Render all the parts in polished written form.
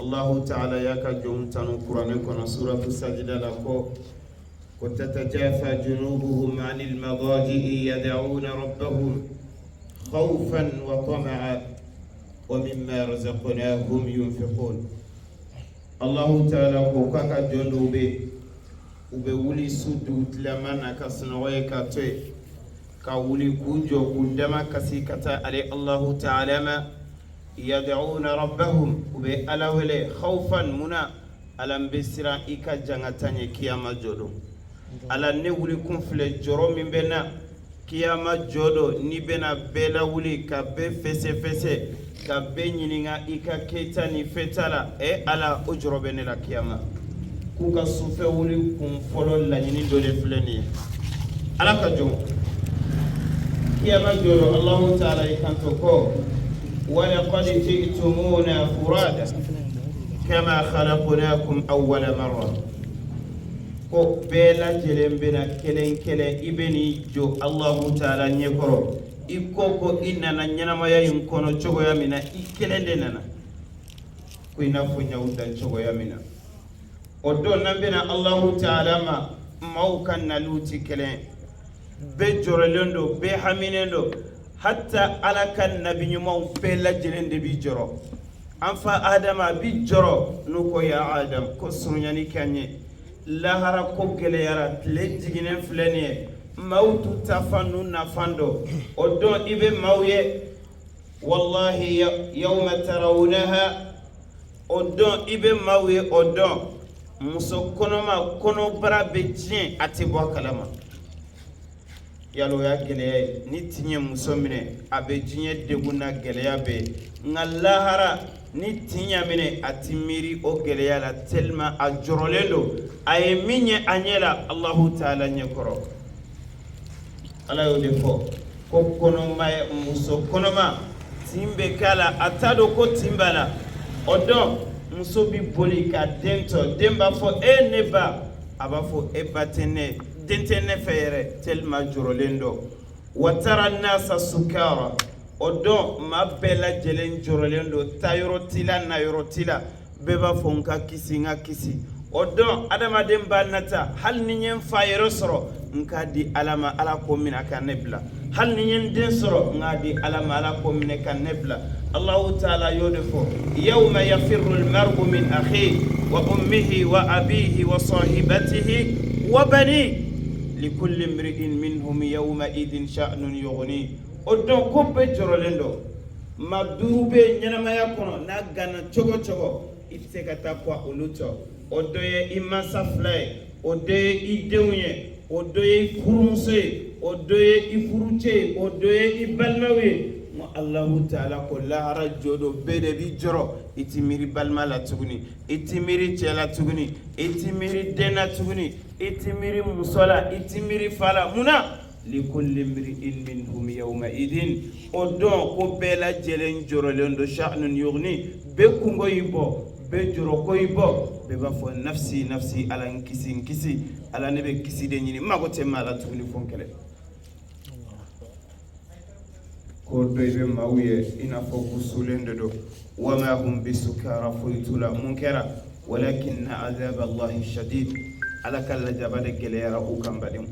Allahu taala y'a ka jɔnw tanu kuranɛ kɔnɔ suratu sajida la ko tatajafa junubuhum anil madaji'i yad'una rabbahum khawfan wa tama'a wa mimma razaqnahum yunfiqun. Allahu taala ko k'a ka jɔn dɔw bɛ yen, u bɛ wuli su dugutilama na ka sunɔgɔ ye ka to yen, ka wuli k'u jɔ k'u dama kasi ka taa ale Allahu taala ma. Yad'una rabbahum, u bɛ Ala wele, khawfan, munna? Ala, n bɛ siran i ka jangata ɲɛ kiyama jɔ don. Ala, ne wuli kun filɛ, jɔrɔ min bɛ n na kiyama jɔ don, n'i bɛna bɛɛ lawuli ka bɛɛ fɛsɛfɛsɛ ka bɛɛ ɲininka i ka kɛta ni fɛta la, e Ala, o jɔrɔ bɛ ne la kiyama. K'u ka sufɛ wuli kun fɔlɔ laɲini dɔ de filɛ nin ye. Ala ka jɔn, kiyama jɔ don, Alahu taala y'i kanto ko walaqad ji'tumuna furada kama khalaqnakum awwala marra, ko bɛɛ lajɛlen bɛna kelen kelen, i bɛ n'i jɔ Alahu taala ɲɛkɔrɔ i ko i nana ɲɛnamaya in kɔnɔ cogoya min na, i kelen de nana, ko i n'a fɔ n y'aw dan cogoya min na. O don n'an bɛna Alahu taala ma, maaw ka naliw tɛ kelen, bɛɛ jɔrɔlen don, bɛɛ haminen don, hatta Ala ka nabi ɲumanw bɛɛ lajɛlen de bi jɔrɔ. An fa Adama a bi jɔrɔ, n'u ko ya Adam, ko surunyani kɛ an ye, lahara ko gɛlɛyara, tile jiginnen filɛ nin ye, maaw t'u taafan n'u nafan dɔn. O don i bɛ maaw ye, wallahi yawma tarawunaha, o don i bɛ maaw ye, o don muso kɔnɔma kɔnɔbara bɛ tiɲɛ, a tɛ bɔ a kalama. Yala o y'a gɛlɛya ye? Ni tin ye muso minɛ, a bɛ diɲɛ degun na, gɛlɛya bɛ yen, nka lahara ni tin y'a minɛ, a ti miiri o gɛlɛya la, tellement a jɔrɔlen don a ye min ye a ɲɛ la Alahu taala ɲɛkɔrɔ. Ala y'o de fɔ ko kɔnɔma, muso kɔnɔma, tin bɛ k'a la, a t'a dɔn ko tin b'a la. O don muso bɛ boli ka den to, den b'a fɔ e ne ba, a b'a fɔ e ba tɛ ne, den tɛ ne fɛ yɛrɛ, tellement jɔrɔlen don. Wa tara nasa sukara, o don maa bɛɛ lajɛlen jɔrɔlen don, taayɔrɔ t'i la, nayɔrɔ t'i la, bɛɛ b'a fɔ n ka kisi, n ka kisi. O don adamaden b'a nata, hali ni n ye n fa yɛrɛ sɔrɔ, n k'a di Ala ma, Ala k'o minɛ ka ne bila, hali ni n ye n den sɔrɔ, n k'a di Ala ma, Ala k'o minɛ ka ne bila. Alahu taala y'o de fɔ yawma yafirru almar'u min akhihi wa ummihi wa abihi wa sahibatihi wa bani likulli imri'in minhum yawma idin sha'nun yughni. O don ko bɛɛ jɔrɔlen don. Maa duuru bɛ ɲɛnamaya kɔnɔ, n'a ganna cogo cogo, i tɛ se ka taa kɔ olu tɔ. O dɔ ye i mansa fila ye, o dɔ ye i denw ye, o dɔ ye i furumuso ye, o dɔ ye i furucɛ ye, o dɔ ye i balimaw ye. N ko Alahu taala ko lahara jɔ don, bɛɛ de b'i jɔrɔ. I ti miiri balima la tuguni, i ti miiri cɛ la tuguni, i ti miiri den na tuguni, i ti miiri muso la, i ti miiri fa la. Mun na? Likulli imri'in minhum yawma idin, o don ko bɛɛ lajɛlen jɔrɔlen don, sha'nun yughni, bɛɛ kunko y'i bɔ, bɛɛ jɔrɔko y'i bɔ, bɛɛ b'a fɔ nafsi nafsi, Ala n kisi, n kisi, Ala ne bɛ kisi de ɲini, n mago tɛ maa la tuguni fo n kɛlɛ. Ko dɔ i bɛ maaw ye i n'a fɔ k'u sulen de don, wa ma hum bisukara, foyi t'u la. Mun kɛra? Walakinna azab Allahi shadid, Ala ka lajaba de gɛlɛyara u kan. Badenw,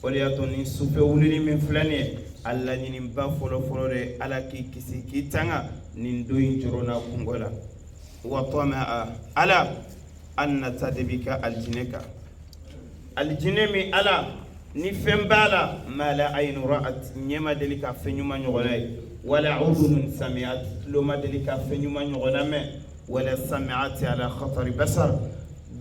o de y'a to ni sufɛ wulili min filɛ nin ye, a laɲiniba fɔlɔfɔlɔ de, Ala k'i kisi k'i tanga nin don in jɔrɔ n'a kunko la. Wa tama'a, Ala, an nata de b'i ka alijinɛ kan, alijinɛ min Ala ni fɛn b'a la, ma la aynu ra'at, ɲɛ ma deli ka fɛn ɲuman ɲɔgɔnna ye, wala udhunun sami'at, tulo ma deli ka fɛn ɲuman ɲɔgɔnna mɛn, wala sami'at ala khatari basar,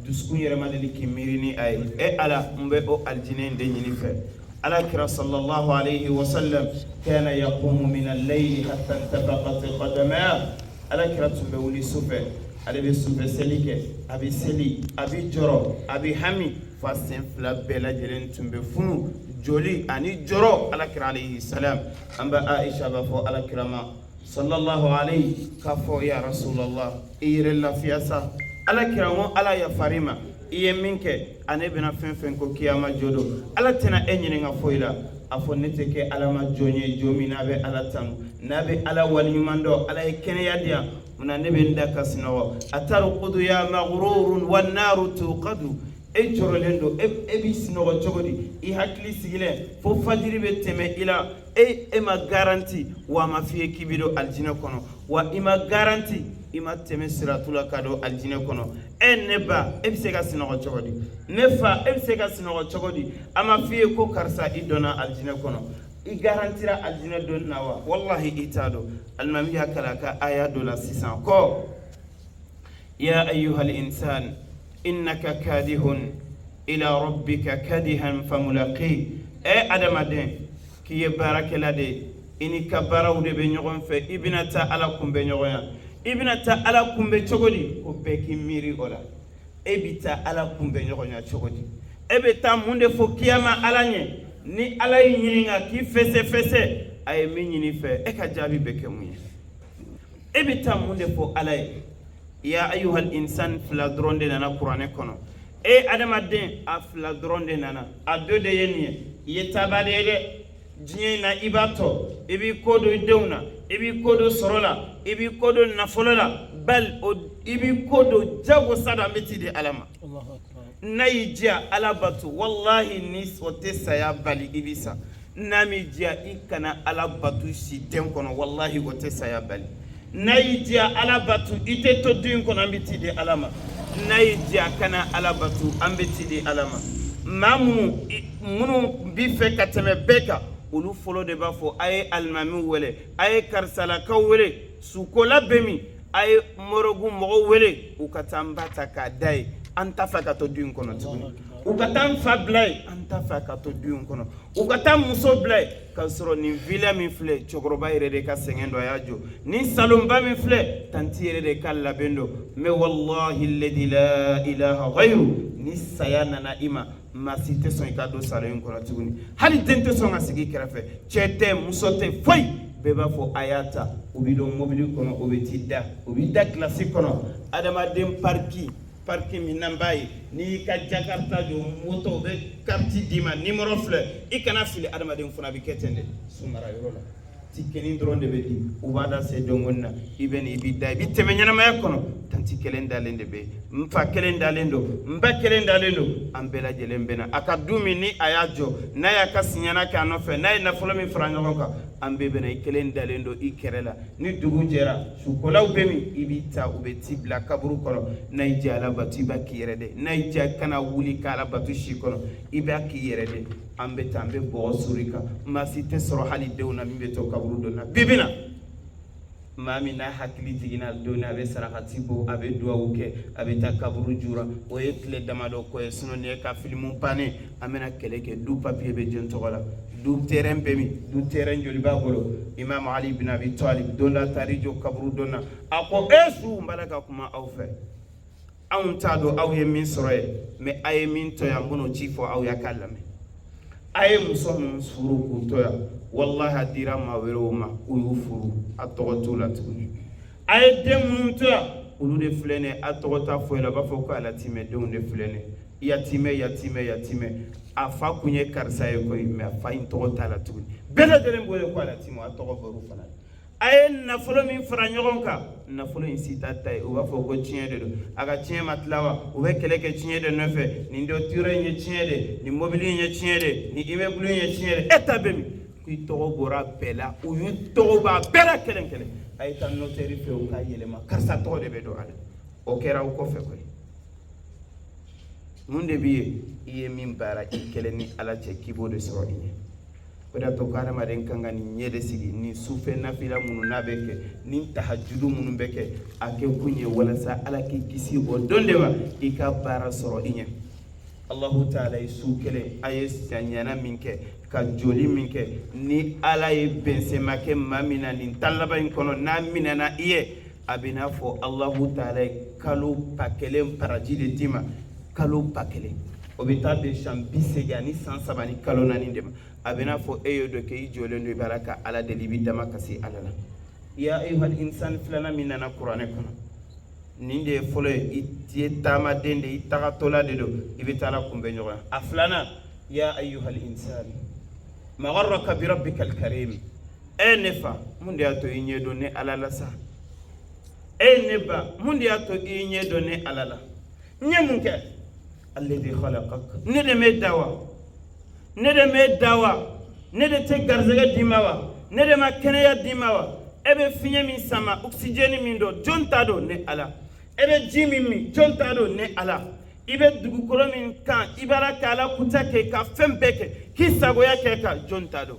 dusukun yɛrɛ ma deli k'i miiri ni a ye. E Ala, n bɛ o alijinɛ in de ɲini fɛ. Ala kira sallallahu alayhi wa sallam kana yaqumu min al-layli hatta intafaqat qadamahu, Ala kira tun bɛ wuli sufɛ, ale bɛ sufɛ seli kɛ, a bɛ seli, a bɛ jɔrɔ, a bɛ hami, fa sen fila bɛɛ lajɛlen tun bɛ funu joli ani jɔrɔ. Ala kira alayhi salam, an bɛ Aisha b'a fɔ Ala kira ma sallallahu alayhi k'a fɔ ya Rasulallah, i yɛrɛ lafiya sa. Ala kira ko Ala yafar'i ma, i ye min kɛ, ani bɛna fɛn fɛn ko kiyama jɔ don, Ala tɛna e ɲininka foyi la. A fɔ ne tɛ kɛ Ala ma jɔn ye, jɔn min n'a bɛ Ala tanu, n'a bɛ Ala waleɲuman dɔn, Ala ye kɛnɛya di yan. Munna ne bɛ n da ka sunɔgɔ? Atarqudu ya maghrurun wan naru tuqadu. E jɔrɔlen don, e b'i sunɔgɔ cogo di? I hakili sigilen fo fajiri bɛ tɛmɛ i la, e ma garanti wa a ma f'i ye k'i bɛ don alijinɛ kɔnɔ, wa i ma garanti i ma tɛmɛ siratu la ka don alijinɛ kɔnɔ. E ne ba, e bɛ se ka sunɔgɔ cogo di? Ne fa, e bɛ se ka sunɔgɔ cogo di? A ma f'i ye ko karisa, i donna alijinɛ kɔnɔ, i garantira alijinɛ don na wa? Walahi, i t'a dɔn. Alimami y'a kalan a ka aya dɔ la sisan ko ya ayyuhal insan innaka kadihun ila rabbika kadihan famulaqi. E adamaden, k'i ye baarakɛla de ye, i n'i ka baaraw de bɛ ɲɔgɔn fɛ, i bɛna taa Ala kunbɛn ɲɔgɔnya. I bɛna taa Ala kunbɛn cogo di? Ko bɛɛ k'i miiri o la. E bɛ taa Ala kunbɛn ɲɔgɔnya cogo di? E bɛ taa mun de fɔ kiyama Ala ɲɛ? Ni Ala y'i ɲininka k'i fɛsɛfɛsɛ, a ye min ɲini i fɛ, e ka jaabi bɛ kɛ mun ye? E bɛ taa mun de fɔ Ala ye? Ya ayyuhal insan fila dɔrɔn de nana kuranɛ kɔnɔ. E adamaden, a fila dɔrɔn de nana. A dɔ de ye nin ye: i ye taaba de ye dɛ diɲɛ in na, i b'a tɔ, i b'i ko don i denw na, i b'i ko don sɔrɔ la, i b'i ko don nafolo la, bali i b'i ko don jagosa don. An bɛ t'i di Ala ma. N'a y'i diya, Ala bato, walahi, ni o tɛ saya bali, i bɛ sa. N'a m'i diya, i kana Ala bato si den kɔnɔ, walahi, o tɛ saya bali. N'a y'i diya, Ala bato, i tɛ to du in kɔnɔ, an bɛ t'i di Ala ma. N'a y'i diya, kana Ala bato, an bɛ t'i di Ala ma. Maa minnu b'i fɛ ka tɛmɛ bɛɛ kan, olu fɔlɔ de b'a fɔ: a ye alimamiw wele, a ye karisalakaw wele, sukola bɛ min, a ye morgue mɔgɔw wele, u ka taa n ba ta k'a da yen, an t'a fɛ ka to du in kɔnɔ tuguni. U ka taa n fa bila yen, an t'a fɛ ka to du in kɔnɔ. U ka taa muso bila yen. K'a sɔrɔ nin villa min filɛ, cɛkɔrɔba yɛrɛ de ka sɛgɛn don a y'a jɔ. Nin salonba min filɛ, tanti yɛrɛ de ka labɛn don. Mais wallahi ladi la ilaha ghayru, ni saya nana i ma, maa si tɛ sɔn i ka don salon in kɔnɔ tuguni. Hali den tɛ sɔn ka sigi i kɛrɛfɛ, cɛ tɛ, muso tɛ, foyi. Bɛɛ b'a fɔ a y'a ta. U bɛ don mobili kɔnɔ, o bɛ t'i da, o b'i da kilasi kɔnɔ. Adamaden parking min n'an b'a ye, n'i y'i ka jakarta jɔ, moto, u bɛ carte d'i ma, numéro filɛ, i kana fili. Adamaden fana bɛ kɛ ten de. Sumara yɔrɔ la, tikɛnin dɔrɔn de bɛ di, u b'a da se dɔngɔni na, i bɛ na, i b'i da, i bɛ tɛmɛ ɲɛnamaya kɔnɔ. Tanti kelen dalen de bɛ yen, n fa kelen dalen don, n ba kelen dalen don, an bɛɛ lajɛlen bɛ na. A ka du min ni a y'a jɔ, n'a y'a ka siɲɛna kɛ a nɔfɛ, n'a ye nafolo min fara ɲɔgɔn kan, an bɛɛ bɛ na. I kelen dalen don i kɛrɛ la. Ni dugu jɛra, sukolaw bɛ min, i b'i ta, u bɛ t'i bila kaburu kɔnɔ. N'a y'i diya, Ala bato, i b'a k'i yɛrɛ de. N'a y'i diya, kana wuli k'Ala bato si kɔnɔ, i b'a k'i yɛrɛ de. An bɛ taa, an bɛ bɔgɔ suru i kan. Maa si tɛ sɔrɔ hali denw na min bɛ to kaburu don na. Bi bi na, maa min n'a hakili jiginna don a bɛ sarakati bɔ, a bɛ duwawu kɛ, a bɛ taa kaburu jura, o ye tile damadɔ ko ye. Sinon nin ye ka filimu bannen, an bɛna kɛlɛ kɛ. Du papiye bɛ jɔn tɔgɔ la? Du terrain bɛ min? Du terrain joli b'a bolo? Imam Ali bin Abi Talib don dɔ taar'i jɔ kaburu don na, a ko: e su, n b'a la ka kuma aw fɛ, anw t'a dɔn aw ye min sɔrɔ yen, mais a ye min to yan, n bɛn'o ci fɔ aw ye k'a lamɛn. A ye muso minnu furu k'u to yan, walahi, a dira maa wɛrɛw ma, u y'u furu, a tɔgɔ t'u la tuguni. A ye den minnu to yan, olu de filɛ nin ye, a tɔgɔ t'a fɔ la, u b'a fɔ ko alatimɛdenw de filɛ nin ye, yatimɛ, yatimɛ, yatimɛ. A fa kun ye karisa ye koyi, mais a fa in tɔgɔ t'a la tuguni. Bɛɛ lajɛlen b'o ye ko alatimɛ, a tɔgɔ bɔr'u fana la. A ye nafolo min fara ɲɔgɔn kan, nafolo in si t'a ta ye. U b'a fɔ ko tiɲɛ de don, a ka tiɲɛ ma tila wa? U bɛ kɛlɛ kɛ tiɲɛ de nɔfɛ. Nin dɔ in ye tiɲɛ de, nin mobili in ye tiɲɛ de, nin immeuble in ye tiɲɛ de. E ta bɛ min? K'i tɔgɔ bɔra bɛɛ la, u y'u tɔgɔ b'a bɛɛ la kelen kelen. A ye taa notaire fɛ, u k'a yɛlɛma, karisa tɔgɔ de bɛ don a la. O kɛra aw kɔfɛ koyi. Mun de b'i ye? I ye min baara i kelen ni Ala cɛ, k'i b'o de sɔrɔ i ɲɛ. O de y'a to ko hadamaden kan ka nin ɲɛ de sigi. Nin sufɛ nafila minnu n'a bɛ kɛ, ni tahajudu minnu bɛ kɛ, a kɛ kun ye walasa Ala k'i kisi o don de ma, i ka baara sɔrɔ i ɲɛ. Alahu taala ye su kelen, a ye ɲana min kɛ, ka joli min kɛ, ni Ala ye bɛnsɛma kɛ maa min na nin tan laban in kɔnɔ, n'a minɛna i ye, a bɛ n'a fɔ Alahu taala ye kalo 1000 baraji de d'i ma. Kalo 1000, o bɛ taa bɛn san 83 ni san 3 ni kalo 4 de ma. A bɛ n'a fɔ e ye dɔ kɛ, i jɔlen don, i b'a la ka Ala deli, i bɛ dama kasi Ala la. Ya ayyuhal insan filanan min nana kuranɛ kɔnɔ, nin de ye fɔlɔ ye: i ye taamaden de, i tagatɔla de don, i bɛ taa Ala kunbɛn ɲɔgɔn. A filanan: ya ayyuhal insan ma gharraka bi rabbikal karim. E ne fa, mun de y'a to i ɲɛ don ne Ala la sa? E ne ba, mun de y'a to i ɲɛ dɔn ne Ala la? N ye mun kɛ? Alladhi khalaqak, ne de m'e da wa? Ne de m'e da wa? Ne de tɛ garisɛgɛ d'i ma wa? Ne de ma kɛnɛya d'i ma wa? E bɛ fiɲɛ min sama, oxygène min don, jɔn ta don? Ne Ala. E bɛ ji min min, jɔn ta don? Ne Ala. I bɛ dugukolo min kan, i b'a la ka Ala kuta kɛ, ka fɛn bɛɛ kɛ k'i sagoya kɛ, ka jɔn ta don?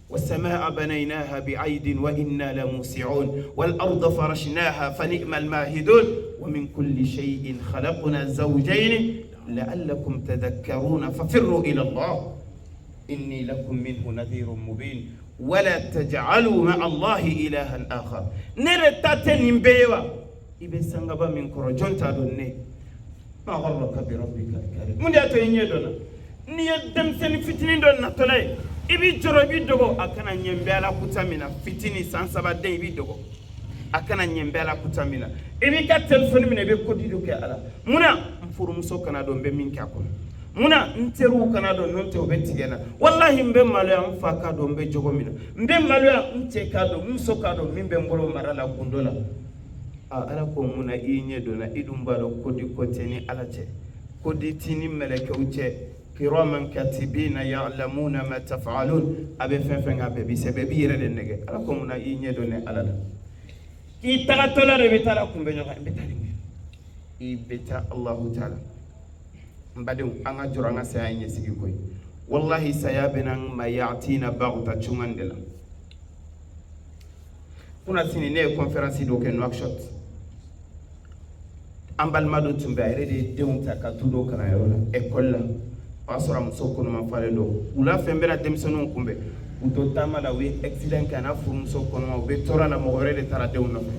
والسماء بنيناها بعيد وإنا لموسعون والأرض فرشناها فنعم الماهدون ومن كل شيء خلقنا زوجين لعلكم تذكرون ففروا إلى الله إني لكم منه نذير مبين ولا تجعلوا مع الله إلها آخر. Ne de ta tɛ nin bɛɛ ye wa? I bɛ sangaba min kɔrɔ, jɔn t'a dɔn? Ne. Ma gharraka bi rabbika al-karim, mun de y'a to i ɲɛ dɔn na? N'i ye denmisɛnnin fitinin dɔ natɔla ye, i b'i jɔrɔ, i b'i dogo a kana ɲɛ. N bɛ Ala kuta min na, fitinin san 3 den, i b'i dogo a kana ɲɛ. N bɛ Ala kuta min na, i b'i ka telefɔni minɛ, i bɛ kodi dɔ kɛ a la. Munna? N furumuso kana dɔn n bɛ min kɛ a kɔnɔ. Munna? N teriw kana dɔn, n'o tɛ u bɛ tigɛ n na. Walahi, n bɛ maloya n fa k'a dɔn n bɛ jogo min na. N bɛ maloya n cɛ k'a dɔn, n muso k'a dɔn min bɛ n bolo mara la, gundo la. Aa, Ala ko mun na i ɲɛ donna? I dun b'a dɔn kodi ko tɛ ni Ala cɛ, kodi t'i ni mɛlɛkɛw cɛ. Kiraman katibina ya'lamuna ma taf'alun. A bɛ fɛn fɛn k'a bɛɛ bi sɛbɛn, i b'i yɛrɛ de nɛgɛ. Ala ko mun na i ɲɛ dɔn ne Ala la? I tagatɔla de bɛ taa la kunbɛ ɲɔgɔn, i bɛ taa nin kɛ, i bɛ taa. Allahu taala, n badenw, an ka jɔrɔ an ka saya ɲɛsigi koyi. Wallahi, saya bɛ n'an ma ya'tina baghta cogoya de la. Kunasini, ne ye conférence dɔ kɛ Nouakchott. An balima dɔ tun bɛ, a yɛrɛ de ye denw ta ka t'u don kalanyɔrɔ la, école la. O y'a sɔrɔ a muso kɔnɔma falen don. Wula fɛ, n bɛna denmisɛnninw kunbɛn, u to taama la, u ye accident kɛ, a n'a furumuso kɔnɔma, u bɛ tɔɔrɔ la. Mɔgɔ wɛrɛ de taara denw nɔfɛ.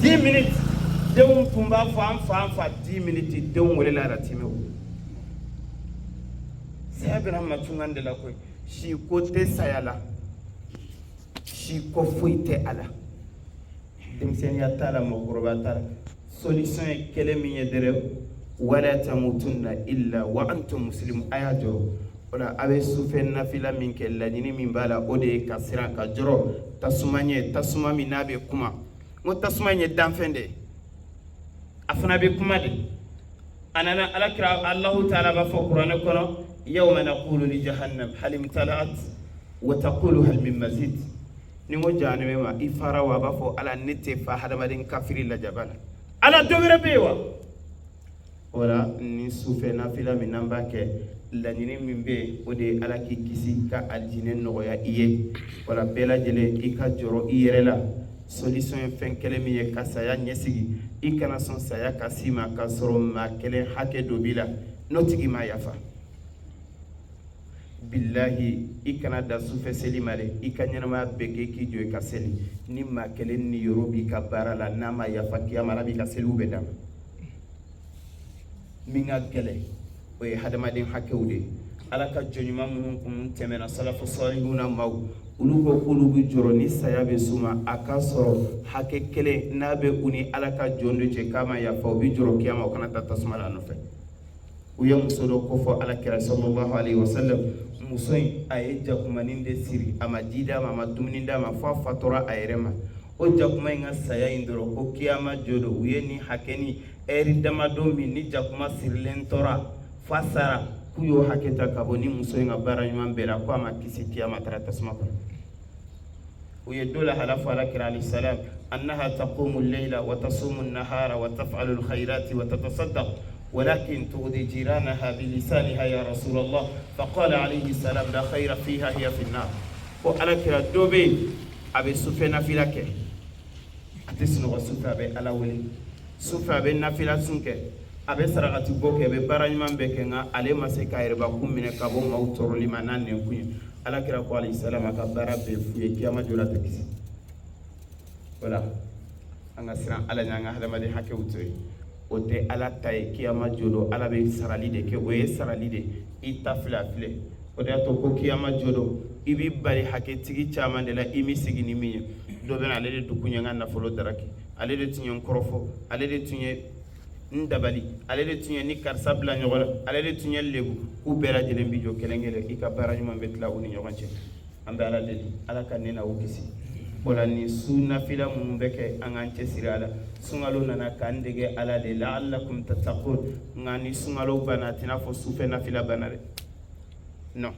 10 minutes, denw tun b'a fɔ an fa, an fa. 10 minutes, denw welela a la timɛ. Saya bɛna ma cungan de la koyi. Si ko tɛ saya la, si ko foyi tɛ a la, denmisɛnninya t'a la, mɔgɔkɔrɔba t'a la. Solution ye kelen min ye dɛrɛ: wala tamutunna illa wa antum muslimun. A y'a jɔrɔ o la, a bɛ sufɛ nafila min kɛ, laɲini min b'a la, o de ye ka siran, ka jɔrɔ tasuma ɲɛ, tasuma min n'a bɛ kuma. N ko tasuma in ye danfɛn de ye, a fana bɛ kuma de. A nana Ala kira, Alahu taala b'a fɔ kuranɛ kɔnɔ: yawma naqulu li jahannam hal imtala'at wa taqulu hal min mazid. Ni n ko jahanamɛ ma i fara wa, a b'a fɔ Ala, ne tɛ fa hadamaden kafiri lajaba la. Ala, dɔ wɛrɛ bɛ yen wa? O la, ni sufɛ nafila min n'an b'a kɛ, laɲini min bɛ yen, o de ye Ala k'i kisi ka alijinɛ nɔgɔya i ye. Wala bɛɛ lajɛlen, i ka jɔrɔ i yɛrɛ la. Solution ye fɛn kelen min ye ka saya ɲɛsigi, i kana sɔn saya ka s'i ma k'a sɔrɔ maa kelen hakɛ dɔ b'i la, n'o tigi ma yafa. Bilahi, i kana da sufɛ seli ma dɛ. I ka ɲɛnamaya bɛɛ kɛ k'i jɔ i ka seli, ni maa kelen ni yɔrɔ b'i ka baara la, n'a ma yafa, kiyama Ala b'i ka seliw bɛɛ d'a ma. Min ka gɛlɛn, o ye hadamaden hakɛw de ye. Ala ka jɔn ɲuman minnu kun tɛmɛna, salafu salihuna maaw, olu ko k'olu bɛ jɔrɔ ni saya bɛ s'u ma, a ka sɔrɔ hakɛ kelen n'a bɛ u ni Ala ka jɔn dɔ cɛ k'a ma yafa, u bɛ jɔrɔ kiyama o kana taa tasuma la a nɔfɛ. U ye muso dɔ kofɔ Ala kira sallallahu alaihi wasallam. Muso in, a ye jakumanin de siri, a ma ji d'a ma, a ma dumuni d'a ma, fo a fatura a yɛrɛ ma. O jakuma in ka saya in dɔrɔn, ko kiyama jɔ don, u ye nin hakɛ ni ɛri damadɔ min ni jakuma sirilen tora f'a sara, k'u y'o hakɛ ta ka bɔ ni muso in ka baara ɲuman bɛɛ la, ko a ma kisi kiyama, a taara tasuma kɔnɔ. U ye dɔ lahala fɔ Ala kira alayhi salam: annaha taqumu al-layla wa tasumu an-nahara wa taf'alu al-khayrati wa tatasaddaq ولكن تؤذي جيرانها بلسانها يا رسول الله. فقال عليه السلام: لا خير فيها، هي في النار. Ko Ala kira, dɔ bɛ yen, a bɛ sufɛ nafila kɛ, a tɛ sunɔgɔ sufɛ, a bɛ Ala wele sufɛ, a bɛ nafila sun kɛ, a bɛ sarakati bɔ kɛ, a bɛ baara ɲuman bɛɛ kɛ, nka ale ma se k'a yɛrɛbakun minɛ ka bɔ maaw tɔɔrɔli ma n'a nɛnkun ye. Ala kira ko alayhi salam, a ka baara bɛɛ fu ye, kiyama jɔ la tɛ kisi. Wala an ka siran Ala ɲɛ, an ka hadamaden hakɛw to yen. O tɛ Ala ta ye. Kiyama jɔ don, Ala bɛ sarali de kɛ, o ye sarali de. I ta filɛ, a filɛ. O de y'a to ko kiyama jɔ don, i b'i bali hakɛtigi caman de la, i m'i sigi ni min ye. Dɔ bɛ na, ale de tun ye n ka nafolo daraki, ale de tun ye n kɔrɔfɔ, ale de tun ye n dabali, ale de tun ye ni karisa bila ɲɔgɔn na, ale de tun ye lebu. K'u bɛɛ lajɛlen bi jɔ kelen kelen, i ka baara ɲuman bɛ tila u ni ɲɔgɔn cɛ. An bɛ Ala deli, Ala ka ne n'aw kisi. O la nin su nafila minnu bɛ kɛ, an k'an cɛsiri a la. Sunkalo nana k'an dege Ala de, la'allakum tattaqun. Nka ni sunkalo banna, a tɛna fɔ sufɛ nafila banna dɛ. Non,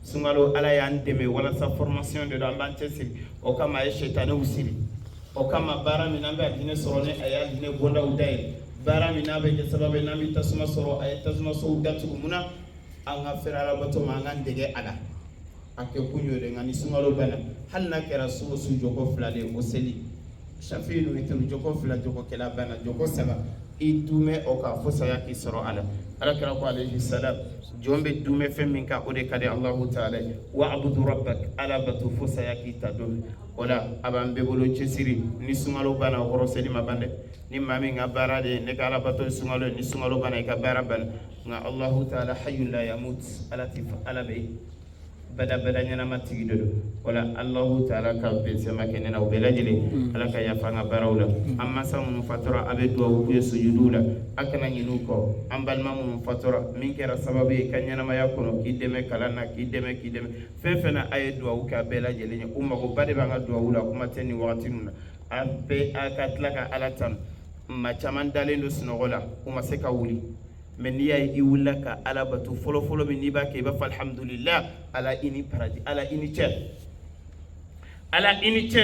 sunkalo, Ala y'an dɛmɛ walasa formation de don, an b'an cɛsiri o kama. A ye sɛtanɛw siri o kama. Baara min n'an bɛ alijinɛ sɔrɔ, ni a ye alijinɛ bondaw dayɛlɛ, baara min n'a bɛ kɛ sababu ye n'an bɛ tasuma sɔrɔ, a ye tasumasow datugu. Mun na? An ka fɛrɛ alabato ma, an k'an dege a la. A kɛ kun y'o de. Nka ni sunkalo banna, hali n'a kɛra su o su jɔko 2 de ye, o seli safi ni witiri jɔko 2, jɔko kɛla banna, jɔko 3, i dumɛ o kan fo saya k'i sɔrɔ a la. Ala kira ko alayhi salam, jɔn bɛ dumɛ fɛn min kan, o de ka di Alahu taala ye. Wa'budu rabbak, Ala bato fo saya k'i ta don. O la a b'an bɛɛ bolo cɛsiri. Ni sunkalo banna, o kɔrɔ seli ma ban dɛ. Ni maa min ka baara de ye ne ka Ala bato ye sunkalo ye, ni sunkalo banna, i ka baara banna. Nka Alahu taala hayyun la yamut, Ala ti, Ala bɛ yen badabada, ɲɛnama tigi de don. O la Alahu taala ka bɛnsɛma kɛ ne na, o bɛɛ lajɛlen, Ala ka yafa an ka baaraw la. An mansa minnu fatura, a bɛ dugawu k'u ye sujuduw la, a kana ɲinɛ u kɔ. An balima minnu fatura, min kɛra sababu ye ka ɲɛnamaya kɔnɔ, k'i dɛmɛ kalan na, k'i dɛmɛ, k'i dɛmɛ fɛn fɛn na, a ye dugawu kɛ a bɛɛ lajɛlen ye. U magoba de b'an ka dugawu la, kuma tɛ nin wagati ninnu na. A bɛɛ a ka tila ka Ala tanu. Maa caman dalen don sunɔgɔ la, u ma se ka wuli, mais n'i y'a ye i wulila ka Ala bato, fɔlɔ fɔlɔ min n'i b'a kɛ, i b'a fɔ alhamdulillah, Ala i ni baraji, Ala i ni cɛ, Ala i ni cɛ,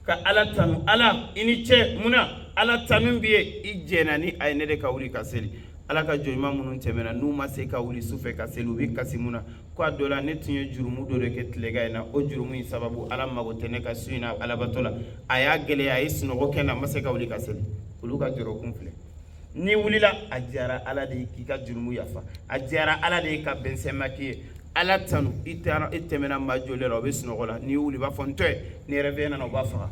ka Ala tanu, Ala i ni cɛ. Mun na Ala tanu b'i ye? I jɛnna ni a ye ne de ka wuli ka seli. Ala ka jɔn ɲuman minnu tɛmɛna, n'u ma se ka wuli sufɛ ka seli, u bɛ kasi. Mun na? Ko a dɔ la, ne tun ye jurumu dɔ de kɛ tilegan in na, o jurumu in sababu, Ala mago tɛ ne ka su in na alabato la. A y'a gɛlɛya, a ye sunɔgɔ kɛ na, a ma se ka wuli ka seli. Olu ka jɔrɔkun filɛ. N'i wulila, a diyara Ala de ye k'i ka jurumu yafa, a diyara Ala de ye ka bɛnsɛnma k'i ye. Ala tanu. I taara, i tɛmɛna maa joli la, o bɛ sunɔgɔ la. N'i wuli, i b'a fɔ n tɔ ye. Ni réveil nana, o b'a faga.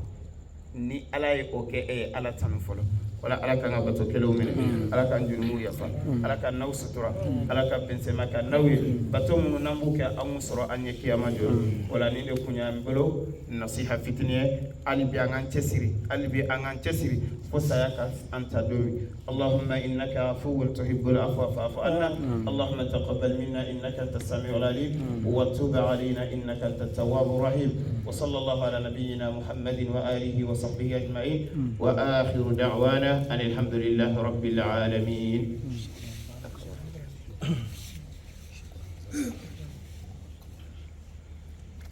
Ni Ala ye o kɛ e ye, Ala tanu fɔlɔ. Wala Ala k'an ka bato kɛlenw minɛ, Ala k'an jurumuw yafa, Ala ka n'aw sutura, Ala ka bɛnsɛnma ka n'aw ye. Bato minnu n'an b'u kɛ, an k'u sɔrɔ an ɲɛ kiyama jɔ. Wala nin de kun y'an bolo nasiha fitinin ye. Hali bi an k'an cɛsiri, hali bi an k'an cɛsiri fo saya ka an ta don min. اللهم إنك عفو تحب العفو فاعف عنا. اللهم تقبل منا إنك أنت السميع العليم، وتب علينا إنك أنت التواب الرحيم. وصلى الله على نبينا محمد وآله وصحبه أجمعين، وآخر دعوانا أن الحمد لله رب العالمين.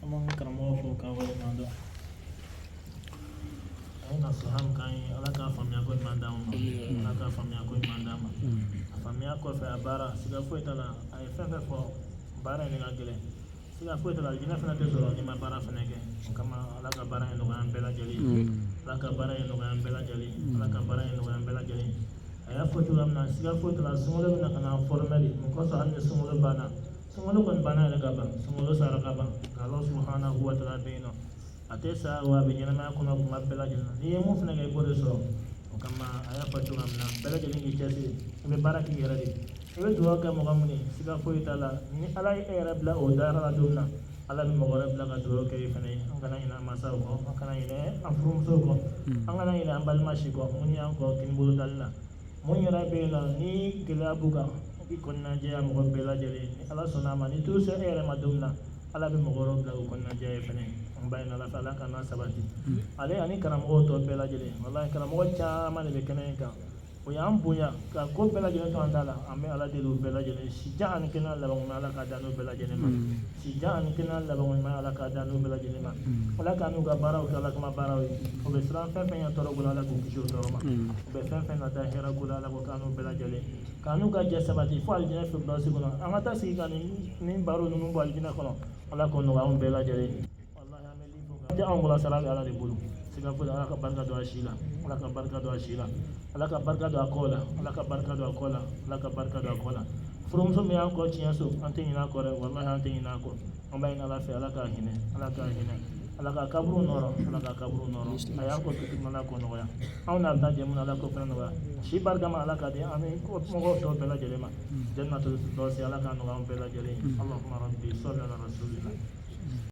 An b'an ka karamɔgɔ fo k'a waleɲuman dɔn. A ye nasiha min k'an ye, Ala k'a faamuya ko ɲuman d'an ma, Ala k'a faamuya ko ɲuman d'an ma. A faamuya kɔfɛ, a baara, siga foyi t'a la. A ye fɛn fɛn fɔ, baara in de ka gɛlɛn, siga foyi t'a la. Alijinɛ fana tɛ sɔrɔ n'i ma baara fana kɛ. O kama, Ala ka baara in nɔgɔya an bɛɛ lajɛlen ye, Ala ka baara in nɔgɔya an bɛɛ lajɛlen ye, Ala ka baara in nɔgɔya an bɛɛ lajɛlen ye. A y'a fɔ cogoya min na, siga foyi t'a la, sunkalo bɛna ka na an former de. Mun kosɔn? Hali ni sunkalo banna, sunkalo kɔni banna yɛrɛ ka ban, sunkalo sara ka ban, nka Ala subhanahu wa taala bɛ yen nɔ, a tɛ sa wa a bɛ ɲɛnamaya kɔnɔ kuma bɛɛ lajɛlen na. N'i ye mun fana kɛ, i b'o de sɔrɔ. O kama, a y'a fɔ cogoya min na, bɛɛ lajɛlen k'i cɛsiri, i bɛ baara k'i yɛrɛ de ye, i bɛ dugawu kɛ mɔgɔ min ye, siga foyi t'a la, ni Ala ye e yɛrɛ bila o dayɔrɔ la don min na, Ala bɛ mɔgɔ wɛrɛ bila ka dugawu kɛ i fana ye. An kana ɲinɛ an mansaw kɔ, an kana ɲinɛ an furumusow kɔ, an kana ɲinɛ an balima si kɔ. Mun y'an kɔ kinibolo dali la, mun yɛrɛ bɛ yen nɔ ni gɛlɛya b'u kan, i kɔnɔnajɛya mɔgɔ bɛɛ lajɛlen. Ni Ala sɔnna a ma, ni turu sera e yɛrɛ ma don min na, Ala bɛ mɔgɔ wɛrɛw bila u kɔnɔnajɛya ye fɛnɛ. An b'a ɲini Ala fɛ, Ala ka n'a sabati, ale ani karamɔgɔw tɔ bɛɛ lajɛlen. Walahi, karamɔgɔ caman de bɛ kɛnɛ in kan, o y'an bonya ka ko bɛɛ lajɛlen to an ta la. An bɛ Ala deli u bɛɛ lajɛlen, si jan ani kɛnɛya laban ɲuman, Ala k'a d'an n'u bɛɛ lajɛlen ma. Si jan ani kɛnɛya laban ɲuman, Ala k'a d'an n'u bɛɛ lajɛlen ma. Ala k'an n'u ka baaraw kɛ Ala kama baaraw ye. O bɛ siran fɛn fɛn ɲɛ tɔɔrɔ ko la, Ala k'u kisi o tɔɔrɔ ma. U bɛ fɛn fɛn nata hɛrɛ ko la, Ala k'o k'an n'u bɛɛ lajɛlen, k'an n'u ka jɛ sabati fo alijinɛ firdausi kɔnɔ. An ka taa sigi ka nin baro ninnu bɔ alijinɛ kɔnɔ, Ala k'o nɔgɔya anw bɛɛ lajɛlen. Walahi, an bɛ min fɔ, tɛ anw bolo, sara bɛ Ala de bolo, siga foyi. Ala ka barika don a si la, Ala ka barika don a si la, Ala ka barika don a kɔ la, Ala ka barika don a kɔ la, Ala ka barika don a kɔ la. Furumuso min y'an kɔ tiɲɛ so, an tɛ ɲinɛ a kɔ dɛ, walahi, an tɛ ɲinɛ a kɔ. An b'a ɲini Ala fɛ, Ala k'a hinɛ, Ala k'a hinɛ, Ala ka kaburu nɔrɔ, Ala ka kaburu nɔrɔ. A y'an kɔ tutu, Ala k'o nɔgɔya. Anw n'a bɛ taa jɛ mun na, Ala k'o fana nɔgɔya. Si barika ma, Ala k'a di an ni mɔgɔw tɔw bɛɛ lajɛlen ma. Jannatul firdausi, Ala k'a nɔgɔya an bɛɛ lajɛlen ye. Allahumma rabbi salli ala rasulillah.